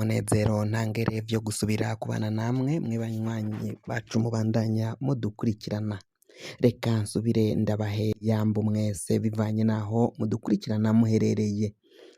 Umunezero ntangere vyo gusubira kubana namwe mwe banywanyi bacu mubandanya mudukurikirana. Reka nsubire ndabahe yambu mwese bivanye n'aho mudukurikirana muherereye.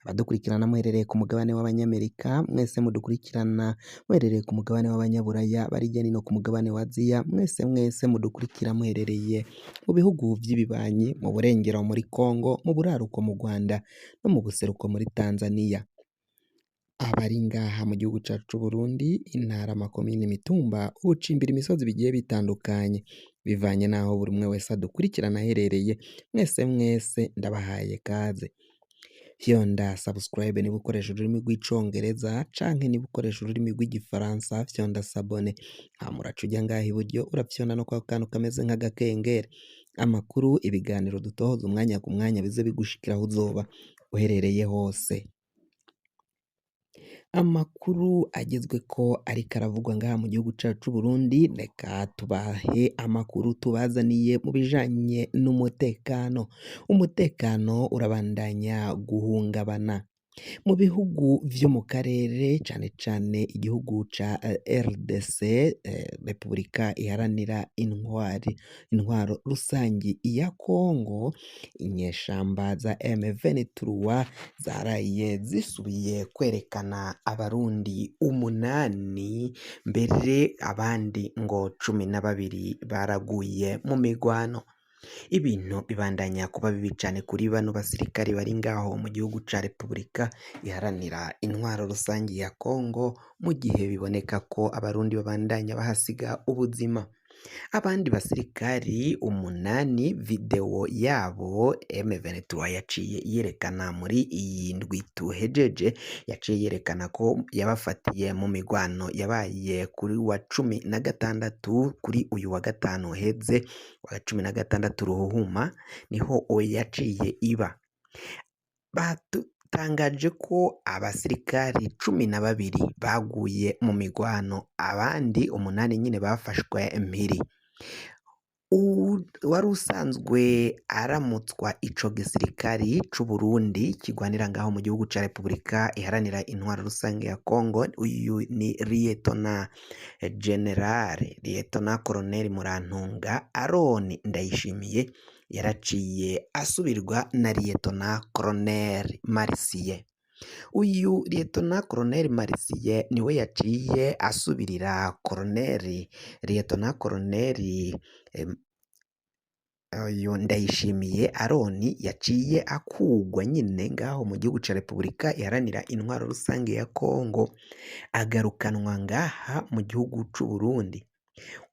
Abadukurikirana muherereye ku mugabane w'Abanyamerika, mwese mudukurikirana muherereye ku mugabane w'Abanyaburaya, bari hirya no hino ku mugabane wa Aziya, mwese mwese mudukurikira muherereye mu bihugu vy'ibibanyi, mu burengero muri Congo, mu buraruko mu Rwanda no mu buseruko muri Tanzania. Abari ngaha mu gihugu cacu c'Uburundi, intara, amakomine, imitumba, ubucimbira imisozi bigiye bitandukanye, bivanye n'aho buri umwe wese adukurikirana aherereye, mwese mwese ndabahaye kaze. Fyonda subscribe niba ukoresha ururimi rw'icongereza canke niba ukoresha ururimi rw'igifaransa fyonda s'abonner, hama uraca uja ngaha iburyo urafyonda no kwako kantu kameze nk'agakengeri. Amakuru, ibiganiro dutohoza umwanya ku mwanya bize bigushikira aho uzoba uherereye hose. Amakuru agezweko ariko aravugwa ngaha mu gihugu cacu c'Uburundi, reka tubahe amakuru tubazaniye mu bijanye n'umutekano. Umutekano urabandanya guhungabana mu bihugu vyo mu karere, cane cane igihugu ca RDC, Repubulika iharanira intwari intwaro rusangi ya Kongo. Inyeshamba za M23 zaraye zisubiye kwerekana abarundi 8, mbere abandi ngo 12 baraguye mu migwano. Ibintu bibandanya kuba bibi cane kuri bano basirikare bari ngaho mu gihugu ca Repubulika iharanira intwaro rusangi ya Kongo, mu gihe biboneka ko abarundi babandanya bahasiga ubuzima. Abandi basirikari 8 video yabo M23 yaciye yerekana muri iyi ndwi tuhejeje, yaciye yerekana ko yabafatiye mu migwano yabaye kuri wa 16 kuri uyu wa gatanu uheze, wa 16 Ruhuhuma niho yaciye iba. Batangaje ko abasirikari 12 baguye mu migwano, abandi 8 nyine bafashwe mpiri. Uwari usanzwe aramutswa ico gisirikari c'Uburundi kigwanira ngaho mu gihugu ca Repubulika iharanira intwaro rusange ya Kongo, uyu ni Liyetona Generale Liyetona Colonel Murantunga Aroni Ndayishimiye, yaraciye asubirwa na Liyetona Colonel Marisiye. Uyu Liyetona Colonel Marisiye niwe yaciye asubirira Colonel Liyetona Colonel uyu Ndayishimiye Aroni yaciye akugwa nyine ngaho mu gihugu ca Repubulika iharanira intwaro rusange ya Kongo, agarukanwa ngaha mu gihugu c'Uburundi.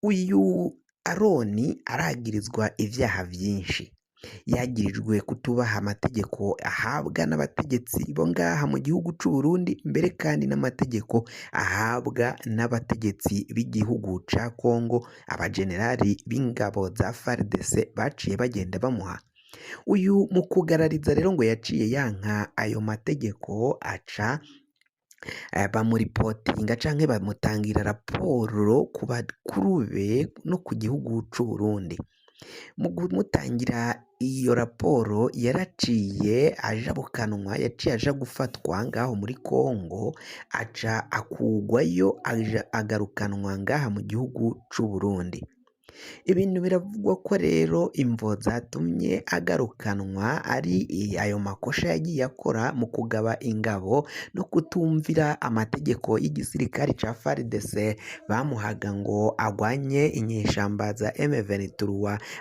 Uyu Aroni aragirizwa ivyaha vyinshi, yagirijwe kutubaha amategeko ahabwa n'abategetsi bo ngaha mu gihugu c'Uburundi, mbere kandi n'amategeko ahabwa n'abategetsi b'igihugu ca Kongo, abajenerali b'ingabo za FARDC baciye bagenda bamuha. Uyu mu kugarariza rero ngo yaciye yanka ayo mategeko, aca bamuripotinga canke bamutangira raporo ku bakuru be no ku gihugu c'Uburundi. Mu kumutangira iyo raporo yaraciye ajabukanwa, yaciye aja gufatwa ngaho muri Kongo, aca akugwayo agarukanwa ngaha mu gihugu c'Uburundi. Ibintu biravugwa ko rero imvo zatumye agarukanwa ari ayo makosha yagiye akora mu kugaba ingabo no kutumvira amategeko y'igisirikare ca FARDC bamuhaga ngo agwanye inyeshamba za M23,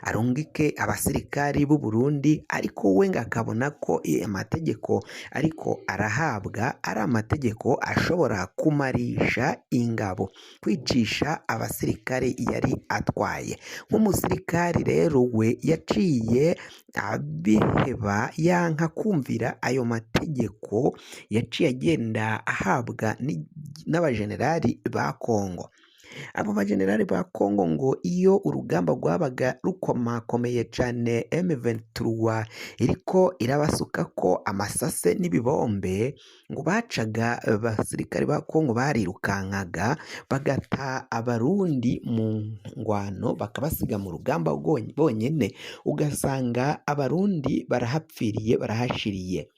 arungike abasirikari b'u Burundi, ariko we ngo akabona ko amategeko ariko arahabwa ari amategeko ashobora kumarisha ingabo, kwicisha abasirikare yari atwaye. Nk'umusirikari rero we yaciye abiheba, yanka kumvira ayo mategeko yaciye agenda ahabwa n'abajenerali ba Kongo. Abo bajenerali ba Kongo ngo iyo urugamba rwabaga rukomakomeye cane M23 iriko irabasukako amasase n'ibibombe, ngo bacaga abasirikare ba Kongo barirukankaga bagata abarundi mu ngwano, bakabasiga mu rugamba bonyene, ugasanga abarundi barahapfiriye barahashiriye.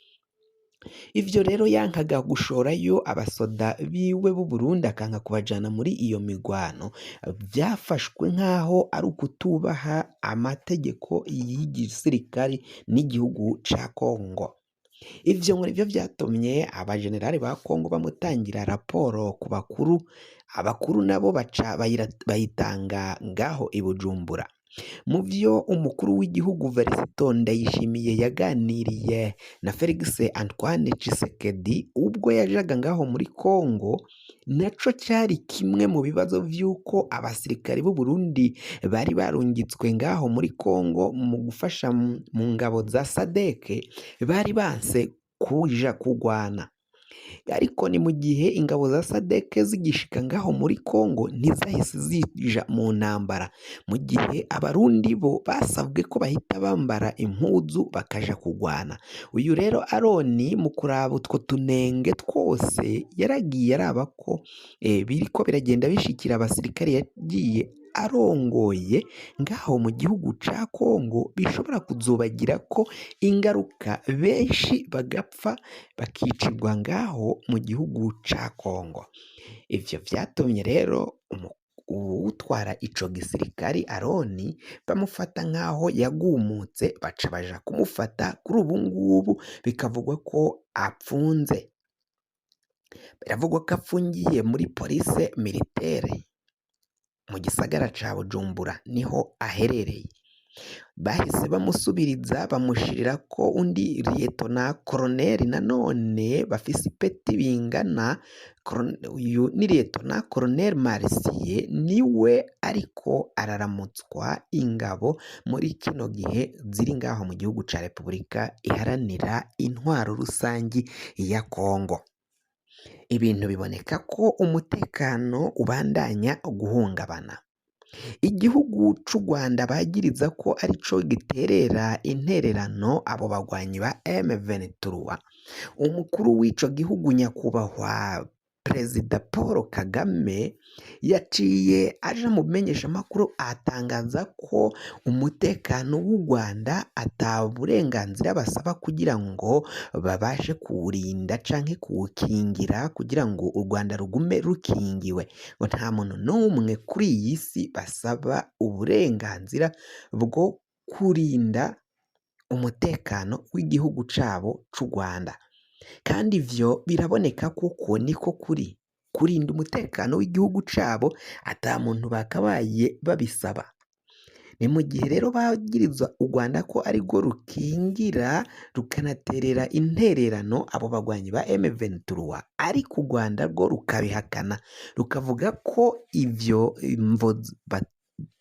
Ivyo rero yankaga gushorayo abasoda biwe b'u Burundi akanka kubajana muri iyo migwano, vyafashwe nk'aho ari ukutubaha amategeko y'igisirikari n'igihugu ca Kongo. Ivyo ngo nivyo vyatumye abajenerali ba Kongo bamutangira raporo ku bakuru, abakuru nabo baca bayitanga ngaho i Bujumbura. Mu vyo umukuru w'igihugu Varisito Ndayishimiye yaganiriye na Felix Antoine Tshisekedi ubwo yajaga ngaho muri Kongo, naco cari kimwe mu bibazo vy'uko abasirikare b'u Burundi bari barungitswe ngaho muri Kongo mu gufasha mu ngabo za SADC bari banse kuja kugwana. Ariko ni mu gihe ingabo za SADC zigishika ngaho muri Kongo ntizahise zija mu ntambara, mu gihe abarundi bo basabwe ko bahita bambara impuzu bakaja kugwana. Uyu rero Aroni mu kuraba utwo tunenge twose yaragiye araba ko biriko biragenda bishikira abasirikare yagiye arongoye ngaho mu gihugu ca Kongo, bishobora kuzobagirako ingaruka benshi bagapfa bakicirwa ngaho mu gihugu ca Kongo. Ivyo vyatumye rero uwutwara ico gisirikari Aroni bamufata nk'aho yagumutse, baca baja kumufata. Kuri ubu ngubu bikavugwa ko apfunze, biravugwa ko afungiye muri police militaire mu gisagara ca Bujumbura niho aherereye. Bahise bamusubiriza bamushirira ko undi liyetona koroneri nanone bafise ipeti bingana. Uyu ni liyetona koroneri Marisiye, niwe ariko araramutswa ingabo muri kino gihe ziri ngaho mu gihugu ca Repubulika Iharanira Intwaro Rusangi ya Kongo. Ibintu biboneka ko umutekano ubandanya guhungabana. Igihugu c'u Rwanda bagiriza ko arico giterera intererano abo bagwanyi ba M23. Umukuru w'ico gihugu nyakubahwa Perezida Paul Kagame yaciye aja mu bimenyeshamakuru atangaza ko umutekano w'u Rwanda ata burenganzira basaba kugira ngo babashe kuwurinda canke kuwukingira kugira ngo u Rwanda rugume rukingiwe, ngo nta muntu n'umwe kuri iyi si basaba uburenganzira bwo kurinda umutekano w'igihugu cabo c'u Rwanda. Kandi ivyo biraboneka kuko niko kuri, kurinda umutekano w'igihugu cabo ata muntu bakabaye babisaba. Ni mu gihe rero bagirizwa u Rwanda ko arirwo rukingira rukanaterera intererano abo bagwanyi ba M23, ariko u Rwanda rwo rukabihakana, rukavuga ko ivyo mvo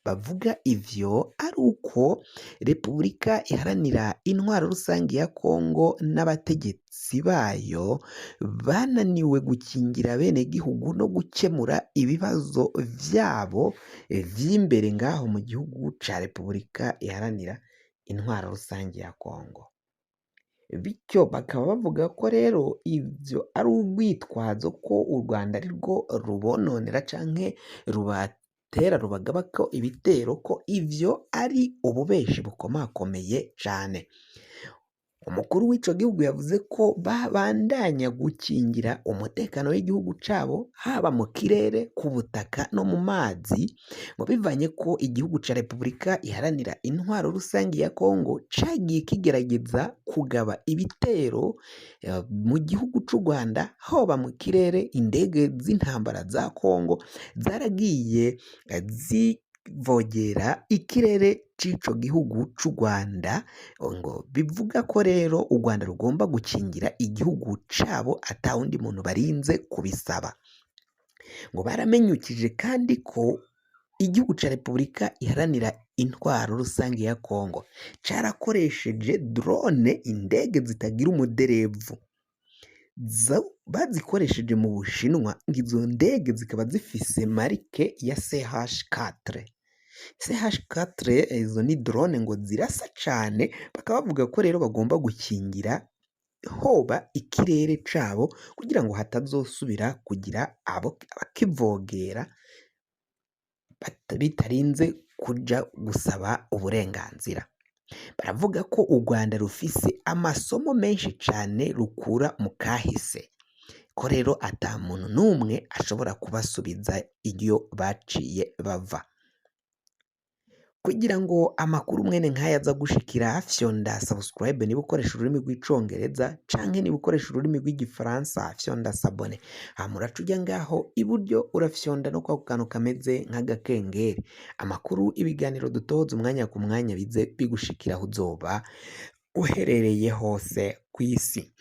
bavuga ivyo ari uko Repubulika Iharanira Intwaro Rusangi ya Kongo n'abategetsi bayo bananiwe gukingira bene gihugu no gukemura ibibazo vyabo vy'imbere ngaho mu gihugu ca Repubulika Iharanira Intwaro Rusangi ya Kongo. Bityo bakaba bavuga ko rero ivyo ari urwitwazo ko u Rwanda arirwo rubononera canke rubatera rubagabako ibitero, ko ivyo ari ububeshi bukomakomeye cane. Umukuru w'ico gihugu yavuze ko babandanya gukingira umutekano w'igihugu cabo haba mu kirere, ku butaka no mu mazi, ngo bivanye ko igihugu ca Repubulika Iharanira Intwaro Rusangi ya Kongo cagiye kigerageza kugaba ibitero mu gihugu c'u Rwanda, hoba mu kirere indege z'intambara za Kongo zaragiye zivogera ikirere c'ico gihugu c'u Rwanda, ngo bivuga ko rero u Rwanda rugomba gukingira igihugu cabo ata wundi muntu barinze kubisaba. Ngo baramenyukije kandi ko igihugu ca Repubulika Iharanira Intwaro Rusangi ya Kongo carakoresheje drone, indege zitagira umuderevu bazikoresheje mu Bushinwa, ngo izo ndege zikaba zifise marike ya CH4. CH4 izo ni drone ngo zirasa cane, bakaba bavuga ko rero bagomba gukingira hoba ikirere cabo kugira ngo hatazosubira kugira abo abakivogera bitarinze kuja gusaba uburenganzira. Baravuga ko u Rwanda rufise amasomo menshi cane rukura mu kahise, ko rero ata muntu n'umwe ashobora kubasubiza iyo baciye bava. Kugira ngo amakuru mwene nk'aya aza gushikira, fyonda subscribe niba ukoresha ururimi rw'Icongereza, canke niba ukoresha ururimi rw'Igifaransa fyonda s'abonner. Hama uraca uja ngaho iburyo, urafyonda no kwako kantu kameze nk'agakengeri. Amakuru, ibiganiro dutoza umwanya ku mwanya bize bigushikira aho uzoba uherereye hose kw'isi.